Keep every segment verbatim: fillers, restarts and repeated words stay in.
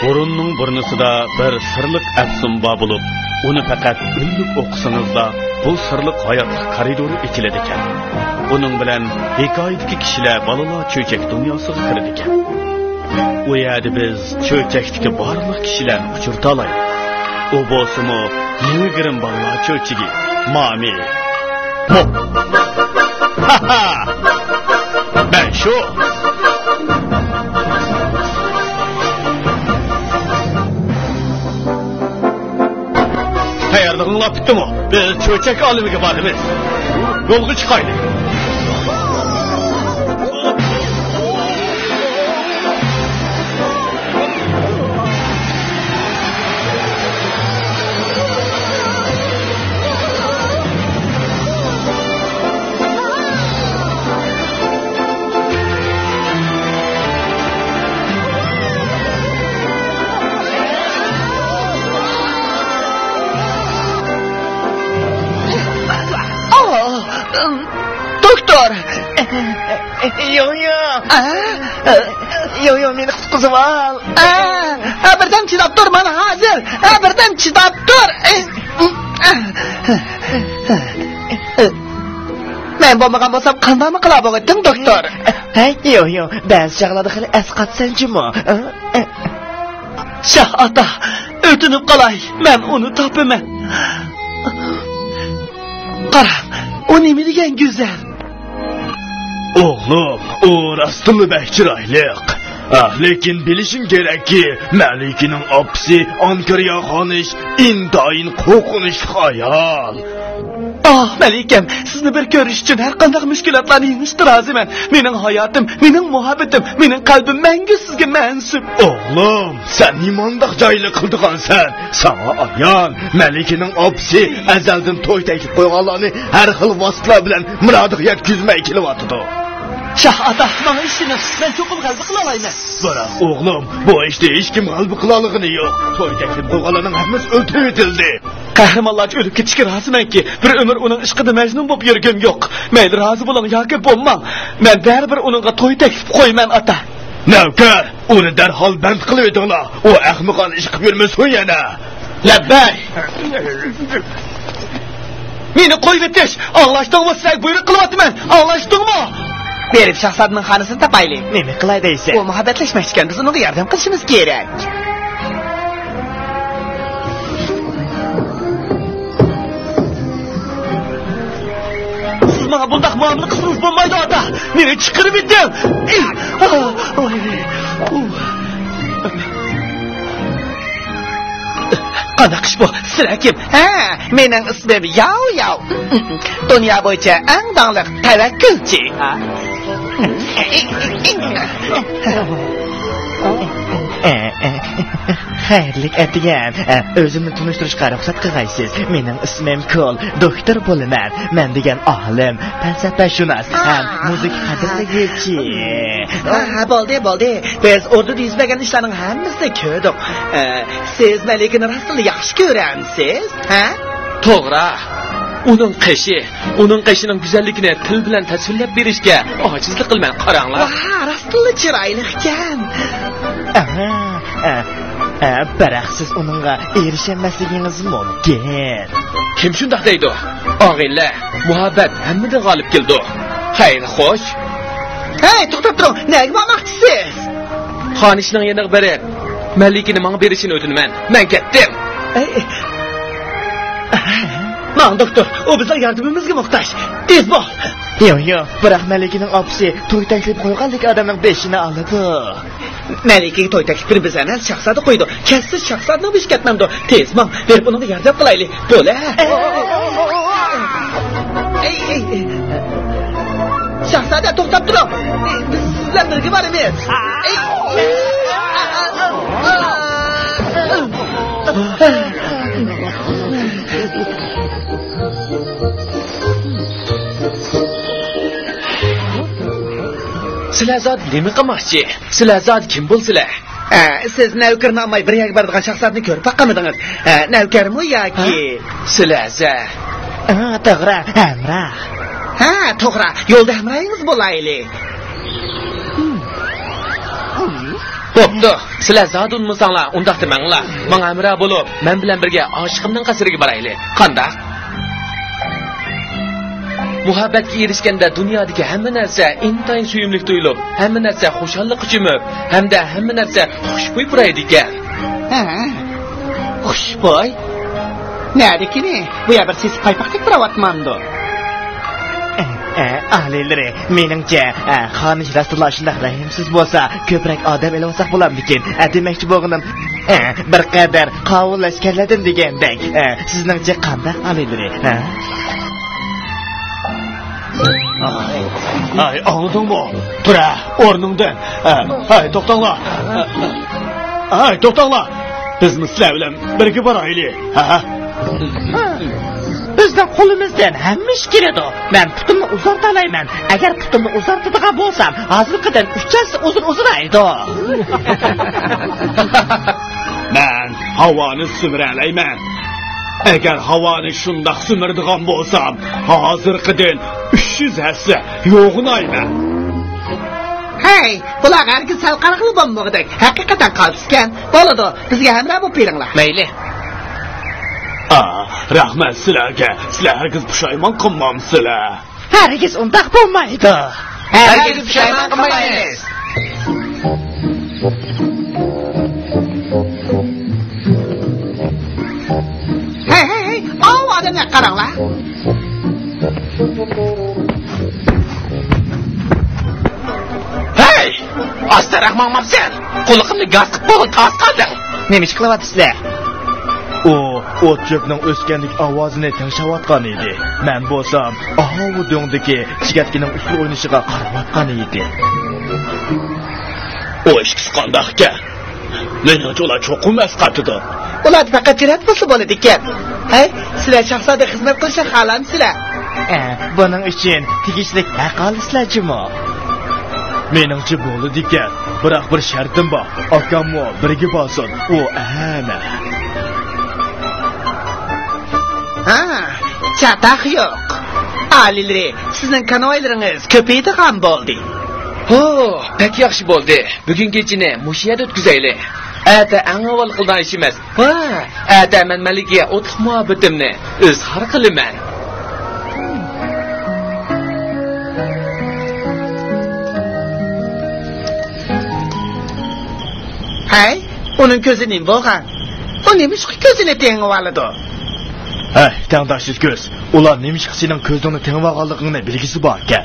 بۇرۇننىڭ بۇرنىسىدا بىر سىرلىق ئەپسۇن بار بولۇپ، ئۇنى پەقەت ئۈنلۈك ئوقۇسىڭىزلا، بۇ سىرلىق ھاياتلىق كارىدورى ئېچىلىدىكەن. بۇنىڭ بىلەن ھېكايىدىكى كىشىلەر بالىلار چۆچەك دۇنياسىغا كىرىدىكەن. ئۇ يەردە بىز چۆچەكتىكى بارلىق كىشىلەرنى ئۇچرىتالايلى. ئۇ بولسىمۇ يېڭى گىرىم بالىلار چۆچىكى، مامى. مو. ھاھا! مەن شۇ. تەييارلىقىڭلار پۈتتىمۇ؟ بىز چۆچەك ئالىمىگە بارىمىز. يولغا چىقايلى. ئاھ، دوكتور! يويو! ئا؟ يويو، مېنى قۇتقۇزۇۋال! ئا، بىردەم چىداپ تۇر، مانا ھازىر! ئا، بىردەم چىداپ تۇر! مەن بولمىغان بولسام، قانداقمۇ قىلا بولغىتىم، دوكتور؟ ھەي، يويو، بەزى چاغلاردا خېلى ئەسقاتىسەن جۇمۇ. شاھ ئاتا، ئۆتۈنۈپ قالاي، مەن ئۇنى تاپىمەن. قاراڭ، ئۇ نېمە دېگەن گۈزەل. ئوغلۇم، ئۇ راستتىنلا بەك چىرايلىق. ئا، لېكىن بىلىشىڭ كېرەككى، مەلىكىنىڭ ئاپىسى ئانكرىيا خانىش ئىنتايىن قورقۇنچلۇق ئايال. ئاھ، مەلىكەم، سىزنى بىر كۆرۈش ئۈچۈن ھەر قانداق مۈشكۈلاتلارنى يېڭىشقا رازىمەن. مېنىڭ ھاياتىم، مېنىڭ مۇھەببىتىم، مېنىڭ قەلبىم مەڭگۈ سىزگە مەنسۇپ. ئوغلۇم، سەن نېمانداق جاھىللىق قىلىدىغانسەن؟ ساڭا ئايان، مەلىكىنىڭ ئاپىسى ئەزەلدىن توي تەكلىپ قويغانلارنى ھەر خىل ۋاسىتىلەر بىلەن مۇرادىغا يەتكۈزمەي كېلىۋاتىدۇ. شاھ ئاتا، ماڭا ئىشىنىڭ، مەن چوقۇم غەلىبە قىلالايمەن. بىراق، ئوغلۇم، بۇ ئىشتا ھېچكىم غەلىبە قىلالىغىنى يوق. توي تەكلىپ قىلغانلارنىڭ ھەممىسى ئۆلتۈرۈۋېتىلدى. قەھرىمانلارچە ئۆلۈپ كېتىشكە رازىمەنكى، بىر ئۆمۈر ئۇنىڭ ئىشقىدا مەجنۇن بولۇپ يۈرگۈم يوق. مەيلى، رازى بولۇڭ ياكى بولماڭ، مەن بەرىبىر ئۇنىڭغا توي تەكلىپ قويىمەن، ئاتا. نەۋكەر، ئۇنى دەرھال بەند قىلىۋېتىڭلار. ئۇ ئەخمىقانە ئىش قىلىپ يۈرمىسۇن يەنە. لەببەي! مېنى قويۇۋېتىش! ئاڭلاشتىڭمۇ؟ سىلەرگە بۇيرۇق قىلىۋاتىمەن! ئاڭلاشتىڭمۇ؟ بېرىپ شاھزادىنىڭ خانىسىنى تاپايلى. نېمە قىلاي دەيسەن؟ ئۇ مۇھەببەتلەشمەكچىكەن، بىز ئۇنىڭغا ياردەم قىلىشىمىز كېرەك. سىز ماڭا بۇنداق مۇئامىلە قىلسىڭىز بولمايدۇ، ئاتا! مېنى چىقىرىۋېتىڭ! قانداق ئىش بۇ؟ سىلەر كىم؟ ھە، مېنىڭ ئىسمىم ياۋ ياۋ. دۇنيا بويىچە ئەڭ داڭلىق تەۋەككۈلچى. خەيرلىك ئەتىگەن. ئۆزۈمنى تونۇشتۇرۇشقا رۇخسەت قىلغايسىز. مېنىڭ ئىسمىم كول، دوكتور بولىمەن. مەن دېگەن ئالىم، پەلسەپەشۇناس ھەم مۇزىكا قەدىرلىگۈچى. ھە، ھە، بولدى، بولدى. بىز ئوردىدا يۈز بەرگەن ئىشلارنىڭ ھەممىسىنى كۆردۇق. ئە، سىز مەلىكىنى راستلا ياخشى كۆرەمسىز؟ ھە؟ توغرا. ئۇنىڭ قېشى، ئۇنىڭ قېشىنىڭ گۈزەللىكىنى تىل بىلەن تەسۋىرلەپ بېرىشكە ئاجىزلىق قىلىمەن، قاراڭلار. ۋاھ، راستلا چىرايلىقكەن. ئەھە، ئە، ئە، بىراق سىز ئۇنىڭغا ئېرىشەلمەسلىكىڭىز مۇمكىن. كىم شۇنداق دەيدۇ؟ ئاغىنىلەر، مۇھەببەت ھەممىدىن غالىب كېلىدۇ. خەير، خوش. ھەي، توختاپ تۇرۇڭ، نەگە بارماقچىسىز؟ خانىشنىڭ يېنىغا بېرىپ، مەلىكىنى ماڭا بېرىشىنى ئۆتۈنىمەن. مەن كەتتىم. ئەي. ماڭ، دوكتور، ئۇ بىزنىڭ ياردىمىمىزگە موھتاج. تېز بول. يوق، يوق، بىراق مەلىكىنىڭ ئاپىسى توي تەكلىپ قويغاندىكى ئادەمنىڭ بېشىنى ئالىدۇ. مەلىكىگە توي تەكلىپىنى بىز ئەمەس، شاھزادە قويىدۇ. كەچسىز شاھزادىنىڭ بېشى كەتمەمدۇ؟ تېز ماڭ، بېرىپ ئۇنىڭغا ياردەم قىلايلى. بولە. ئەي، ئەي، ئەي. شاھزادە، توختاپ تۇرۇڭ. بىز سىز بىلەن بىرگە بارىمىز. ئەي. سىلەر زادى نېمە قىلماقچى؟ سىلەر زادى كىم بولىسىلەر؟ ئە، سىز نەۋكىرىنى ئالماي بىر يەرگە بارىدىغان شاھزادىنى كۆرۈپ باققانمىدىڭىز؟ ئە، نەۋكەرمۇ ياكى؟ ھە؟ سىلەر زە. ئە، توغرا، ھەمراھ. ھە، توغرا. يولدا ھەمراھىڭىز بولايلى. بوپتۇ، سىلەر زادى ئۇنىمىساڭلار، ئۇنداقتا ماڭىلا. ماڭا ھەمراھ بولۇپ، مەن بىلەن بىرگە ئاشىقىمنىڭ قەسرىگە بارايلى. قانداق؟ مۇھەببەتكە ئېرىشكەندە دۇنيادىكى ھەممە نەرسە ئىنتايىن سۆيۈملۈك تۇيۇلۇپ، ھەممە نەرسە خۇشاللىققا چۆمۈپ، ھەمدە ھەممە نەرسە خۇشبۇي پۇرايدىكەن. ھە؟ خۇشبۇي؟ نەدىكىنى؟ بۇ يەر بىر سېسىق پايپاقتەك تۇرۇۋاتمامدۇ؟ ئە، ئالىيلىرى، مېنىڭچە، ئە، خانىش راستلا شۇنداق رەھىمسىز بولسا، كۆپرەك ئادەم ئېلىۋالساق بولامدىكىن؟ ئە، دېمەكچى بولغىنىم، ئە، بىر قەدەر قاۋۇل لەشكەرلەردىن دېگەندەك. ئە، سىزنىڭچە قانداق، ئالىيلىرى؟ ھە؟ ھاي، ئاڭلىدىڭمۇ؟ تۇرە، ئورنۇڭدىن. ھاي، توختاڭلار. ھاي، توختاڭلار. بىزمۇ سىلەر بىلەن بىرگە بارايلى. ھە؟ بىزنىڭ قولىمىزدىن ھەممە ئىش كېلىدۇ. مەن پۇتۇمنى ئۇزارتالايمەن. ئەگەر پۇتۇمنى ئۇزارتىدىغان بولسام، ھازىرقىدىن ئۈچ ھەسسە ئۇزۇن ئۇزىرايدۇ. مەن ھاۋانى سۈمۈرەلەيمەن. ئەگەر ھاۋانى شۇنداق سۈمۈرىدىغان بولسام، ھازىرقىدىن ئۈچ يۈز ھەسسە يوغىنايمەن. ھەي، بۇلارغا ھەرگىز سەل قارىغىلى بولمىغۇدەك. ھەقىقەتەن قالتىسكەن. بولىدۇ، بىزگە ھەمراھ بولۇپ بېرىڭلار. مەيلى. ئا، رەھمەت سىلەرگە. سىلەر ھەرگىز پۇشايمان قىلمامسىلەر. ھەرگىز ئۇنداق بولمايدۇ. ھەرگىز پۇشايمان قىلمايمىز. ھەي، ھەي، ھەي، ئاۋۇ ئادەملەرگە قاراڭلار. ھەي! ئاستىراق ماڭمامسەن؟ قۇلىقىمنى گاس قىلىپ بولغىن، تاس قالدىڭ. نېمە ئىش قىلىۋاتىسىلەر؟ ئۇ ئوت-چۆپنىڭ ئۆسكەندىكى ئاۋازىنى تىڭشاۋاتقان ئىدى. مەن بولسام ئاۋۇ دۆڭدىكى چېكەتكىنىڭ ئۇسسۇل ئوينىشىغا قاراۋاتقان ئىدى. ئۇ ئىككىسى قانداقكەن؟ مېنىڭچە ئۇلار چوقۇم ئەسقاتىدۇ. ئۇلاردا پەقەت جۈرئەت بولسا بولىدىكەن. ھەي، سىلەر شاھزادىگە خىزمەت قىلىشنى خالامسىلەر؟ ئە، بۇنىڭ ئۈچۈن تېگىشلىك ھەق ئالىسىلەر جۇمۇ. مېنىڭچە بولىدىكەن، بىراق بىر شەرتىم بار، ئاكاممۇ بىرگە بارسۇن، ئۇ ئەنە. ھا، چاتاق يوق. ئالىيلىرى، سىزنىڭ كانۋايلىرىڭىز كۆپىيىدىغان بولدى. ھو، بەك ياخشى بولدى. بۈگۈن كېچىنى مۇشۇ يەردە ئۆتكۈزەيلى. ئەتە ئەڭ ئاۋۋال قىلىدىغان ئىشىمىز، ۋا، ئەتە مەن مەلىكىگە ئوتلۇق مۇھەببىتىمنى ئىزھار قىلىمەن. ھەي، ئۇنىڭ كۆزى نېمە بولغان؟ ئۇ نېمىشقا كۆزىنى تېڭىۋالىدۇ؟ ھەي، تەڭداشسىز كۆز. ئۇلار نېمىشقا سېنىڭ كۆزۈڭنى تېڭىۋالغانلىقىڭنى بىلگۈسى باركەن.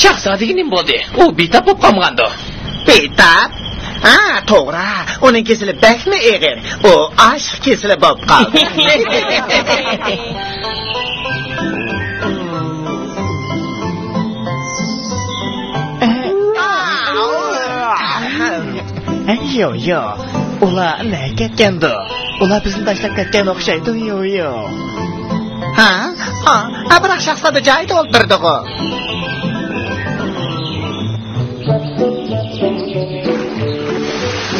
شاھزادىگە نېمە بولدى؟ ئۇ بىتاپ بولۇپ قالمىغاندۇ؟ بىتاپ؟ ھا، توغرا. ئۇنىڭ كېسىلى بەكمۇ ئېغىر. ئۇ ئاشىق كېسىلى بولۇپ قالدى. ھە، يو، يو. ئۇلار نەگە كەتكەندۇ؟ ئۇلار بىزنى تاشلاپ كەتكەن ئوخشايدۇ، يو، يو. ھا؟ ئا، بىراق شاھزادە جايىدا ئولتۇردىغۇ.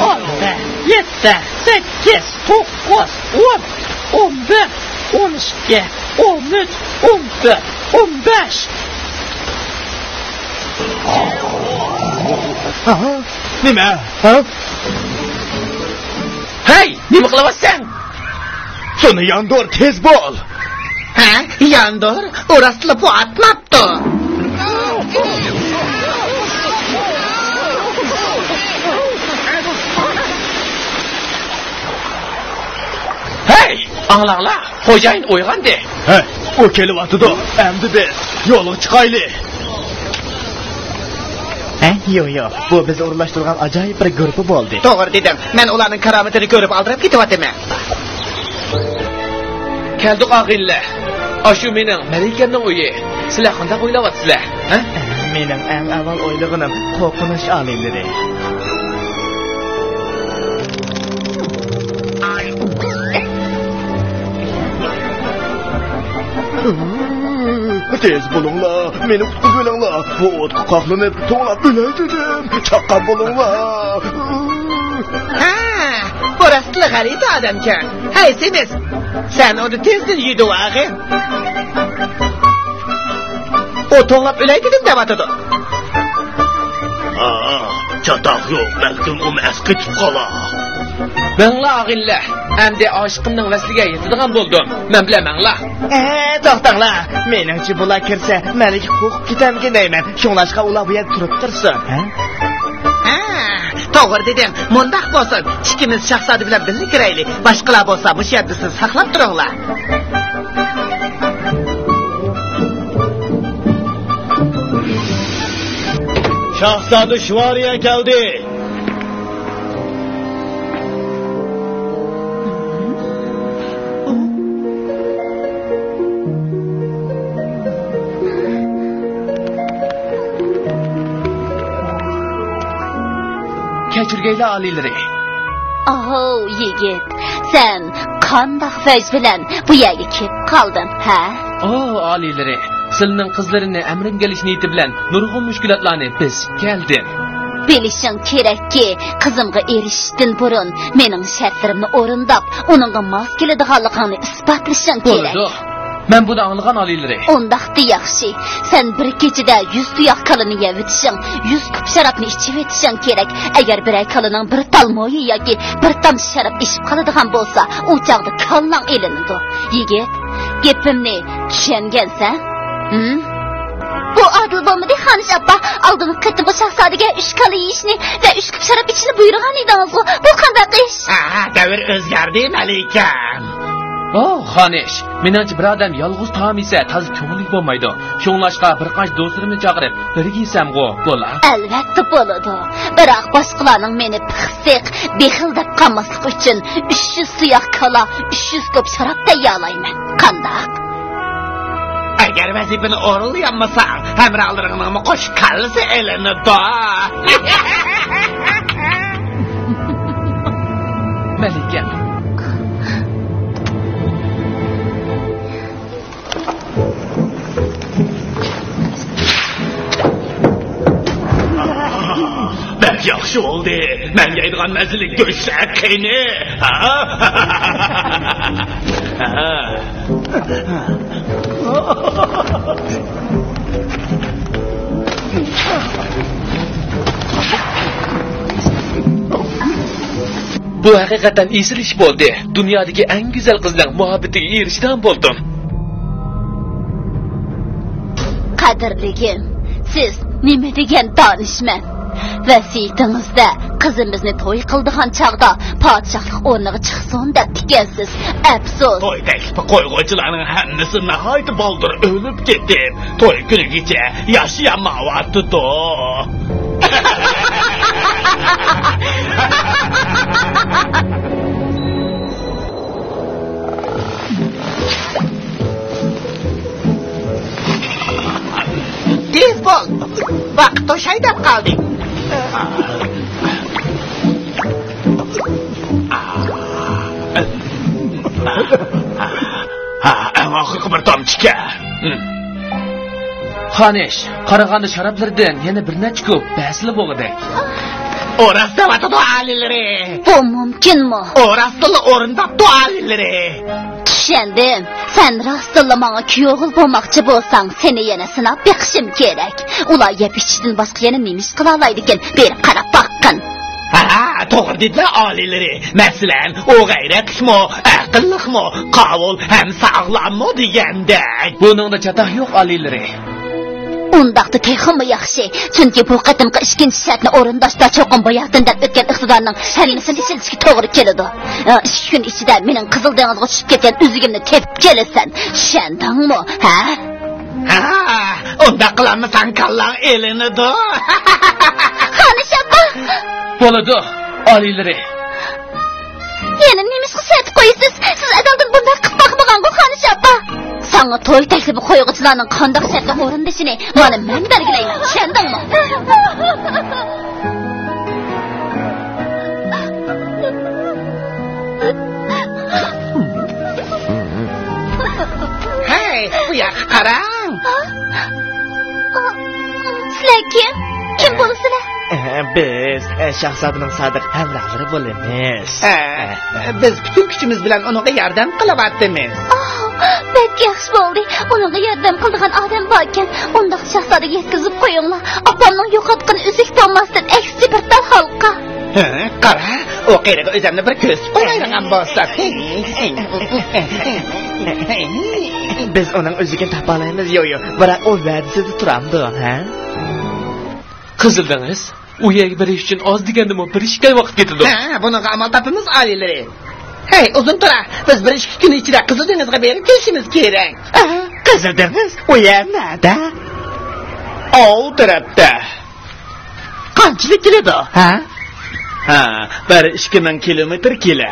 ئون بىر، يەتتە، سەككىز، توققۇز، ئون، ئون بىر، ئون ئىككى، ئون ئۈچ، ئون تۆت، ئون بەش. ئاھا، نېمە؟ ھە؟ ھەي، نېمە قىلىۋاتىسەن؟ سۇنى ياندۇر، تېز بول! ھە؟ ياندۇر؟ ئۇ راستلا پۇ ئاتماپتۇ. ھەي، ئاڭلاڭلار، خوجايىن ئويغاندى. ھە، ئۇ كېلىۋاتىدۇ. ئەمدى بىز يولغا چىقايلى. ھە، يو، يو، بۇ بىز ئورۇنلاشتۇرغان ئاجايىپ بىر گۇرۇپپا بولدى. توغرا دېدىڭ. مەن ئۇلارنىڭ كارامىتىنى كۆرۈپ ئالدىراپ كېتىۋاتىمەن. كەلدۇق، ئاغىنىلەر. ئاشۇ مېنىڭ مەلىكەمنىڭ ئۆيى. سىلەر قانداق ئويلاۋاتىسىلەر، ھە؟ مېنىڭ ئەڭ ئاۋۋال ئويلىغىنىم قورقۇنچ ئالىيلىرى. تېز بولۇڭلار، مېنى قۇتقۇزۇۋېلىڭلار. بۇ ئوتقا قاقلىنىپ، توڭلاپ ئۆلەي دېدىم. چاققان بولۇڭلار. ھە، بۇ راستلا غەلىتە ئادەمكەن. ھەي، سېمىز، سەن ئۇنى تېزدىن يېدىۋالغىن. ئۇ توڭلاپ ئۆلەي دېدىم دەۋاتىدۇ. ھا، چاتاق يوق، بەلكىم ئۇمۇ ئەسقېتىپ قالار. ماڭلا ئاغىنىلەر، ئەمدى ئاشىقىمنىڭ ۋەسلىگە يېتىدىغان بولدۇم. مەن بىلەن ماڭلا. ئە، توختاڭلا، مېنىڭچە بۇلار كىرسە مەلىكە قورقۇپ كېتەمكىن دەيمەن. شۇڭلاشقا ئۇلار بۇ يەردە تۇرۇپ تۇرسۇن، ھە؟ ھە، توغرا دېدىڭ. مۇنداق بولسۇن، ئىككىمىز شاھزادە بىلەن بىللە كىرەيلى. باشقىلار بولسا مۇشۇ يەردە سىز ساقلاپ تۇرۇڭلار. شاھزادە شىۋارىيە كەلدى. كەچۈرگەيلا ئالىيلىرى. ئاھو، يىگىت، سەن قانداق ۋەج بىلەن بۇ يەرگە كېلىپ قالدىڭ، ھە؟ ئو، ئالىيلىرى، سىلىنىڭ قىزلىرىنى ئەمرىمگە ئېلىش نىيىتى بىلەن نۇرغۇن مۈشكۈلاتلارنى بېسىپ كەلدىم. بىلىشىڭ كېرەككى، قىزىمغا ئېرىشىشتىن بۇرۇن مېنىڭ شەرتلىرىمنى ئورۇنداپ، ئۇنىڭغا ماس كېلىدىغانلىقىڭنى ئىسپاتلىشىڭ كېرەك. بولىدۇ. مەن بۇنى ئاڭلىغان ئالىيلىرى. ئۇنداقتا ياخشى. سەن بىر كېچىدە يۈز تۇياق كالىنى يەۋېتىشىڭ، يۈز كۇپ شارابنى ئىچىۋېتىشىڭ كېرەك. ئەگەر بىرەر كالىنىڭ بىر تال مويى ياكى بىر تامچە شاراب ئېشىپ قالىدىغان بولسا، ئۇ چاغدا كاللاڭ ئېلىنىدۇ. يىگىت، گېپىمنى چۈشەنگەنسەن؟ ھىم؟ بۇ ئادىل بولمىدى، خانىش ئاپا. ئالدىنقى قېتىمقى شاھزادىگە ئۈچ كالا يېيىشنى ۋە ئۈچ كۇپ شاراب ئىچىشنى بۇيرۇغان ئىدىڭىزغۇ. بۇ قانداق ئىش؟ ئاھا، دەۋر ئۆزگەردى، مەلىكەم. ئوھ، خانىش، مېنىڭچە بىر ئادەم يالغۇز تائام يېسە تازا كۆڭلىگە بولمايدۇ. شۇڭلاشقا بىر قانچە دوستلىرىمنى چاقىرىپ، بىرگە يېسەمغۇ بولا؟ ئەلۋەتتە بولىدۇ. بىراق باشقىلارنىڭ مېنى پىخسىق، بېخىل دەپ قالماسلىقى ئۈچۈن ئۈچ يۈز سۇياق كالا، ئۈچ يۈز كوپ شاراب تەييارلايمەن. قانداق؟ ئەگەر ۋەزىپىنى ئورۇنلىيالمىساڭ، ھەمراھلىرىڭنىڭمۇ قوشۇپ كاللىسى ئېلىنىدۇ. مەلىكەم. بەك ياخشى بولدى. مەن يەيدىغان مەززىلىك گۆشلەر قېنى؟ ھا؟ ھا؟ بۇ ھەقىقەتەن ئېسىل ئىش بولدى. دۇنيادىكى ئەڭ گۈزەل قىزنىڭ مۇھەببىتىگە ئېرىشىدىغان بولدۇم. قەدىرلىكىم، سىز نېمە دېگەن دانىشمەن! ۋەسىيىتىڭىزدە قىزىمىزنى توي قىلىدىغان چاغدا پادىشاھلىق ئورنىغا چىقسۇن دەپتىكەنسىز. ئەپسۇس! توي تەكلىپى قويغۇچىلارنىڭ ھەممىسى ناھايىتى بالدۇر ئۆلۈپ كېتىپ، توي كۈنىگىچە ياشىيالمايۋاتىدۇ. تېز بول! ۋاقىت توشاي دەپ قالدى. ھا، ئەڭ ئاخىرقى بىر تامچىكەن. خانىش، قارىغاندا شارابلىرىدىن يەنە بىر نەچچە كوپ بەرسىلا بولغۇدەك. ئۇ راست دەۋاتىدۇ، ئالىيلىرى. بۇ مۇمكىنمۇ؟ ئۇ راستلا ئورۇنداپتۇ، ئالىيلىرى. چۈشەندىم. سەن راستلا ماڭا كۈيئوغۇل بولماقچى بولساڭ، سېنى يەنە سىناپ بېقىشىم كېرەك. ئۇلار يەپ ئىچىشتىن باشقا يەنە نېمە ئىش قىلالايدىكىن؟ بېرىپ قاراپ باققىن. ھا، توغرا دېدىلە، ئالىيلىرى. مەسىلەن، ئۇ غەيرەتلىكمۇ، ئەقىللىقمۇ، قاۋۇل ھەم ساغلاممۇ دېگەندەك. بۇنىڭدا چاتاق يوق، ئالىيلىرى. ئۇنداقتا تېخىمۇ ياخشى، چۈنكى بۇ قېتىمقى ئىككىنچى شەرتنى ئورۇنداشتا چوقۇم باياتىن دەپ ئۆتكەن ئىقتىدارنىڭ ھەممىسىنى ئىشلىتىشكە توغرا كېلىدۇ. ئىككى كۈن ئىچىدە مېنىڭ قىزىل دېڭىزغا چۈشۈپ كەتكەن ئۈزۈكۈمنى تېپىپ كېلىسەن، چۈشەندىڭمۇ، ھە؟ ھا، ئۇنداق قىلالمىساڭ كاللاڭ ئېلىنىدۇ. خانىش ئاپا! بولىدۇ، ئالىيلىرى. يەنە نېمىشقا شەرت قويىسىز؟ سىز ئەزەلدىن بۇنداق قىلىپ باقمىغانغۇ، خانىش ئاپا. ساڭا توي تەكلىپى قويغۇچىلارنىڭ قانداق شەرتنى ئورۇندىشىنى مانا مەن بەلگىلەيمەن، چۈشەندىڭمۇ؟ ھەي، بۇ ياققا قاراڭ. بىز، ئە، شاھزادىنىڭ سادىق ھەمراھلىرى بولىمىز. ھە، بىز پۈتۈن كۈچىمىز بىلەن ئۇنىڭغا ياردەم قىلىۋاتىمىز. ئاھ، بەك ياخشى بولدى. ئۇنىڭغا ياردەم قىلىدىغان ئادەم باركەن. ئۇنداق شاھزادىگە يەتكۈزۈپ قويۇڭلار. ئاپامنىڭ يوقاتقىنى ئۈزۈك بولماستىن، ئەكسىچە بىر تال ھالقا. ھە، قارا، ئۇ قېرىغا ئۆزۈمنى بىر كۆرسىتىپ قويايلىغان بولسام. بىز ئۇنىڭ ئۆزۈكىنى تاپالايمىز، يويو. بىراق ئۇ ۋەدىسىدە تۇرامدۇ، ھە؟ قىزىل دېڭىز، ئۇ يەرگە بېرىش ئۈچۈن ئاز دېگەندىمۇ بىر ئىككى ئاي ۋاقىت كېتىدۇ. ھە، بۇنىڭغا ئامال تاپىمىز، ئالىيلىرى. ھەي، ئۇزۇن تۇرا، بىز بىر ئىككى كۈن ئىچىدە قىزىل دېڭىزغا بېرىپ كېلىشىمىز كېرەك. ئاھ، قىزىل دېڭىز، ئۇ يەر نەدە؟ ئاۋۇ تەرەپتە. قانچىلىك كېلىدۇ، ھە؟ ھە، بىر ئىككى مىڭ كىلومېتىر كېلە.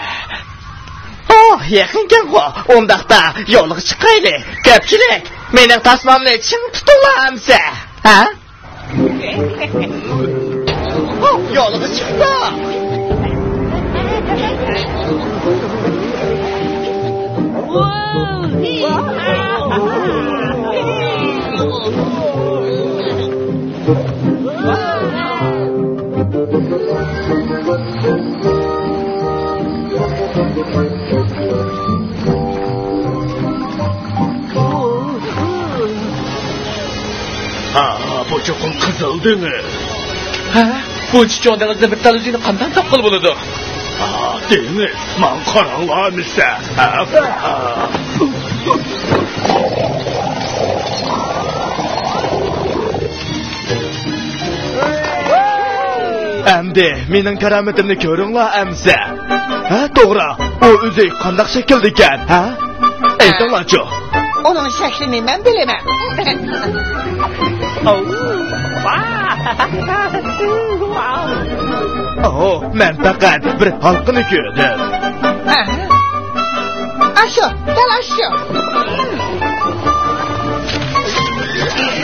ئوھ، يېقىنكەنغۇ. ئۇنداقتا يولغا چىقايلى. كۆپچىلىك، مېنىڭ تاسمامنى چىڭ تۇتۇڭلار ئەمسە. ھە؟ يولغا چىقتۇق. ھا، بۇ چوقۇم قىزىل دېڭىز. ھە؟ بۇنچە چوڭ دېڭىزدا بىر تال ئۈزۈكنى قانداق تاپقىلى بولىدۇ؟ ھا، دېڭىز، ماڭا قاراڭلار ئەمىسە. ھا؟ ئەمدى مېنىڭ كارامىتىمنى كۆرۈڭلار ئەمىسە. ھە، توغرا، ئۇ ئۈزۈك قانداق شەكىلدىكەن، ھە؟ ئېيتىڭلارچۇ. ئۇنىڭ شەكلىنى مەن بىلىمەن. ئوھ، مەن پەقەت بىر ھالقىنى كۆردۈم. ھە؟ ئاشۇ، دەل ئاشۇ.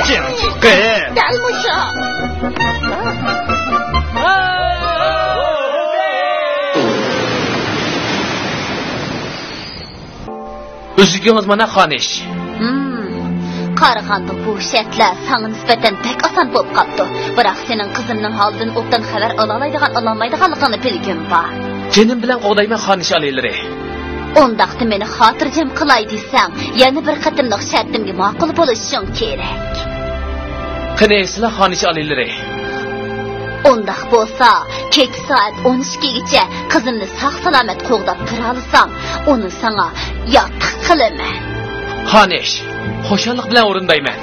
چىڭ، قېيىن. دەل مۇشۇ. ئۈزۈكىڭىز مانا، خانىش. ھىم، قارىغاندا بۇ شەرتلەر ساڭا نىسبەتەن بەك ئاسان بولۇپ قاپتۇ. بىراق سېنىڭ قىزىمنىڭ ھالىدىن ئوبدان خەۋەر ئالالايدىغان، ئالالمايدىغانلىقىڭنى بىلگۈم بار. جېنىم بىلەن قوغدايمەن، خانىش ئالىيلىرى. ئۇنداقتا مېنى خاتىرجەم قىلاي دېسەڭ، يەنە بىر قېتىملىق شەرتىمگە ماقۇل بولۇشۇڭ كېرەك. قېنى، سىلەر خانىش ئالىيلىرى. ئۇنداق بولسا، كېچە سائەت ئون ئىككىگىچە قىزىمنى ساق-سالامەت قوغداپ تۇرالىساڭ، ئۇنى ساڭا ياتلىق قىلىمەن. خانىش، خۇشاللىق بىلەن ئورۇندايمەن.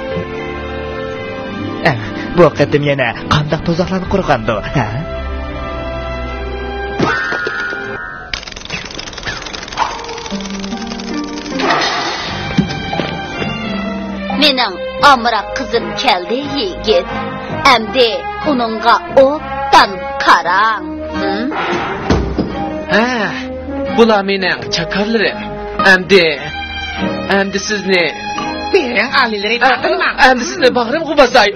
ئەھ، بۇ قېتىم يەنە قانداق تۇزاقلارنى قۇرغاندۇ، ھە؟ مېنىڭ ئامراق قىزىم كەلدى، يىگىت. ئەمدى ئۇنىڭغا ئوبدان قاراڭ. ھىم؟ ھە، بۇلار مېنىڭ چاكارلىرىم. ئەمدى، ئەمدى سىزنى، مېنىڭ ئالىيلىرى، ئە، تارتىنماڭ. ئەمدى سىزنى باغرىمغا باساي.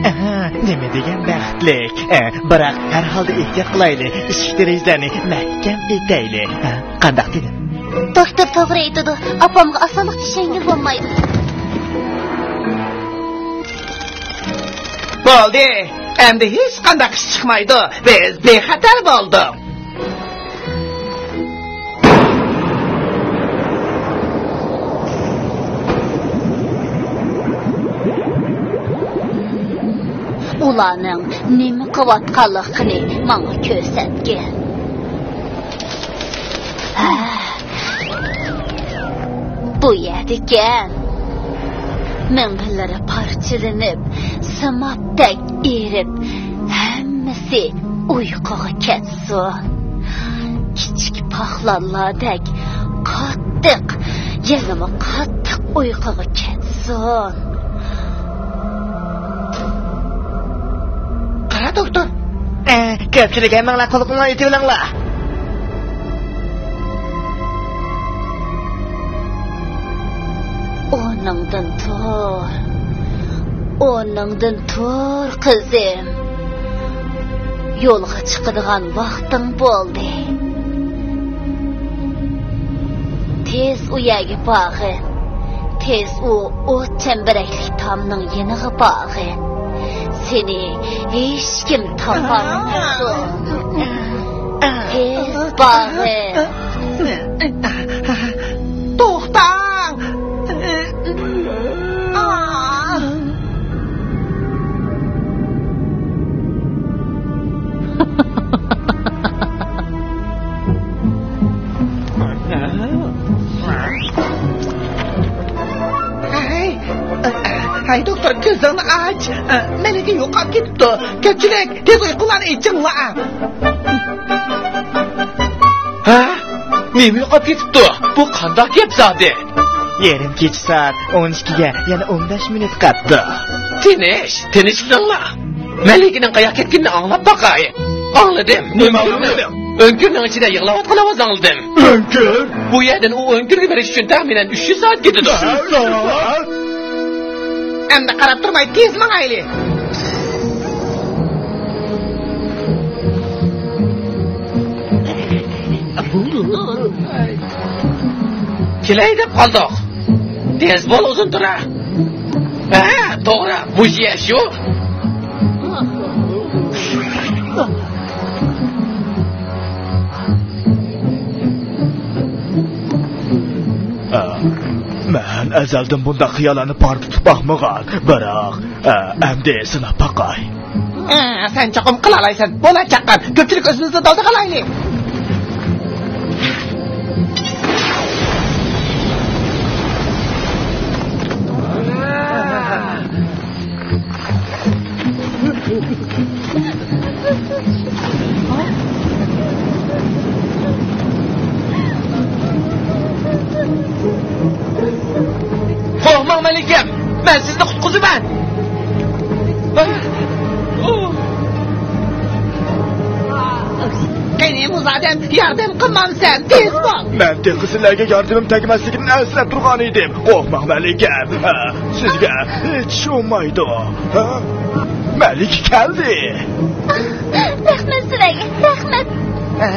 ئەھە، نېمە دېگەن بەختلىك. ئە، بىراق ھەر ھالدا ئېھتىيات قىلايلى، ئىشىك دېرىزىلەرنى مەھكەم ئېتەيلى. ئە، قانداق دېدىم؟ دوكتور توغرا ئېيتىدۇ، ئاپامغا ئاسانلىقچە ئىشەنگىلى بولمايدۇ. بولدى، ئەمدى ھېچقانداق ئىش چىقمايدۇ، بىز بىخەتەر بولدۇق. ئۇلارنىڭ نېمە قىلىۋاتقانلىقىنى ماڭا كۆرسەتكىن. ھە، بۇ يەردىكەن. مىڭبىرلىرى پارچىلىنىپ، سىمابتەك ئېرىپ، ھەممىسى ئۇيقۇغا كەتسۇن. كىچىك پاقلانلاردەك قاتتىق، يەنىمۇ قاتتىق ئۇيقۇغا كەتسۇن. قارا، دوكتور. ئە، كۆپچىلىك ھەممىڭلار قۇلىقىڭلارنى ئېتىۋېلىڭلار. ئورنۇڭدىن تۇر. ئورنۇڭدىن تۇر، قىزىم. يولغا چىقىدىغان ۋاقتىڭ بولدى. تېز ئۇ يەرگە بارغىن. تېز ئۇ ئوت چەمبىرەكلىك تامنىڭ يېنىغا بارغىن. سېنى ھېچكىم تاپالمايدۇ. تېز بارغىن. توختاڭ! ھەي، ھەي، دوختۇر، كۆزۈڭنى ئاچ. مەلىكە يوقاپ كېتىپتۇ. كۆپچىلىك، تېز ئۇيقۇڭلارنى ئېچىڭلار. ھە؟ نېمە يوقاپ كېتىپتۇ؟ بۇ قانداق گەپ زادى؟ يېرىم كېچە سائەت ئون ئىككىگە يەنە ئون بەش مىنۇت قاپتۇ. تىنچ، تىنچلىنىڭلار. مەلىكىنىڭ قاياققا كەتكىنىنى ئاڭلاپ باقاي. ئاڭلىدىم. نېمە ئاڭلىدىڭ؟ ئۆڭكۈرنىڭ ئىچىدە يىغلاۋاتقان ئاۋاز ئاڭلىدىم. ئۆڭكۈر؟ بۇ يەردىن ئۇ ئۆڭكۈرگە بېرىش ئۈچۈن تەخمىنەن ئۈچ يۈز سائەت كېتىدۇ. ئۈچ يۈز سائەت؟ ئەمدى قاراپ تۇرماي تېز ماڭايلى. كېلەي دەپ قالدۇق. تېز بول، ئۇزۇن تۇرا. ھە، توغرا، مۇشۇ يەر شۇ. ئە، مەن ئەزەلدىن بۇنداق خىياللارنى پارتىتىپ باقمىغان. بىراق، ئە، ئەمدى سىناپ باقاي. ئە، سەن چوقۇم قىلالايسەن. بولا چاققان، كۆپچىلىك ئۆزىمىزنى دالدا قىلايلى. قورقماڭ، مەلىكەم، مەن سىزنى قۇتقۇزىمەن. قېنى، مۇزادەم، ياردەم قىلمامسەن؟ تېز بول. مەن تېخى سىلەرگە ياردىمىم تەگمەسلىكىدىن ئەنسىرەپ تۇرغان ئىدىم. قورقماڭ، مەلىكەم. ھە، سىزگە ھېچ ئىش بولمايدۇ. ھە؟ مەلىكە كەلدى. رەھمەت سىلەرگە، رەھمەت. ھە،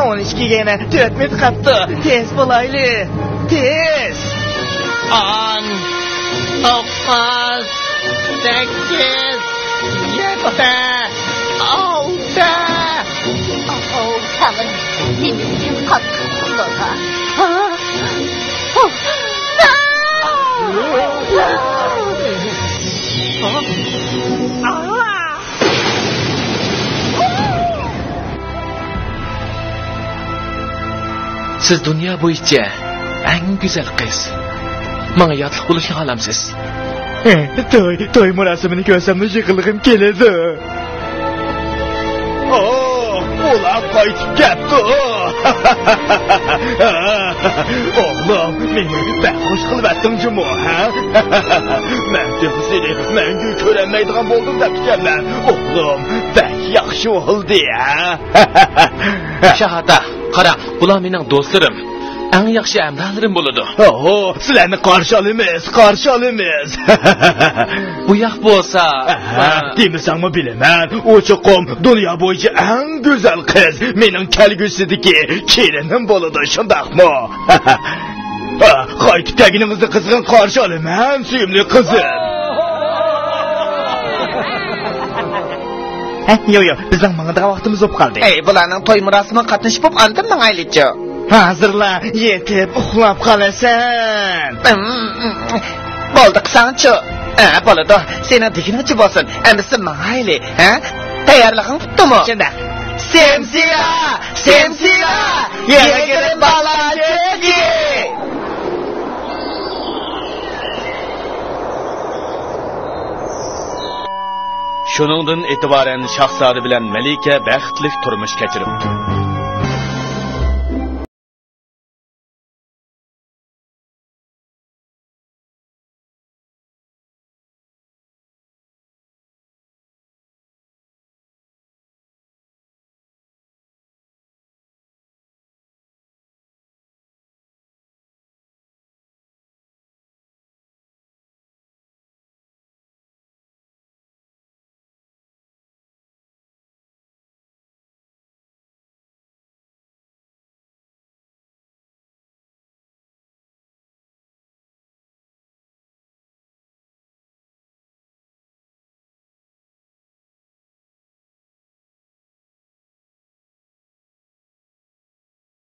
ئون ئىككىگە يەنە تۆت مىنۇت قاپتۇ. تېز بولايلى. تېز. ئون، توققۇز، سەككىز، يەتتە، ئالتە. ئاۋۇ، تەڭرى، نېمە ئۈچۈن قاتتىق ئۇخلىدى؟ ھا؟ ھا؟ سىز دۇنيا بويىچە ئەڭ گۈزەل قىز. ماڭا ياتلىق بولۇشنى خالامسىز؟ توي، توي مۇراسىمىنى كۆرسەملا يىغلىغۇم كېلىدۇ. ئوھ، ئۇلار قايتىپ كەپتۇ. ئوغلۇم، مېنى بەك خۇش قىلىۋەتتىڭ جۇمۇ، ھە؟ مەن تېخى سېنى مەڭگۈ كۆرەلمەيدىغان بولدۇم دەپتىكەنمەن. ئوغلۇم، بەك ياخشى بولدى، ھە؟ شاھادا، قارا، بۇلار مېنىڭ دوستلىرىم. ئەڭ ياخشى ھەمراھلىرىم بولىدۇ. ھو، سىلەرنى قارشى ئالىمىز، قارشى ئالىمىز. بۇ ياق بولسا، ئەھە، دېمىسەڭمۇ بىلىمەن. ئۇ چوقۇم دۇنيا بويىچە ئەڭ گۈزەل قىز. مېنىڭ كەلگۈسىدىكى كېلىنىم بولىدۇ، شۇنداقمۇ؟ قايتىپ كەلگىنىڭىزنى قىزغىن قارشى ئالىمەن، سۆيۈملۈك قىزىم. ھە، يو، يو، بىزنىڭ ماڭىدىغان ۋاقتىمىز بولۇپ قالدى. ئەي، بۇلارنىڭ توي مۇراسىمىغا قاتنىشىپ بولۇپ، ئاندىن ماڭايلىچۇ. ھازىرلا يېتىپ ئۇخلاپ قالىسەن. ئىم، بولدى قىلساڭچۇ. ھە، بولىدۇ. سېنىڭ دېگىنىڭچە بولسۇن. ئەمىسە ماڭايلى، ھە؟ تەييارلىقىڭ پۈتتىمۇ؟ شۇنداق. سىمسىلا! سىمسىلا! يەنە كىرىپ بالا چۆكى! شۇنىڭدىن ئېتىبارەن شاھزادە بىلەن مەلىكە بەختلىك تۇرمۇش كەچۈرۈپتۇ.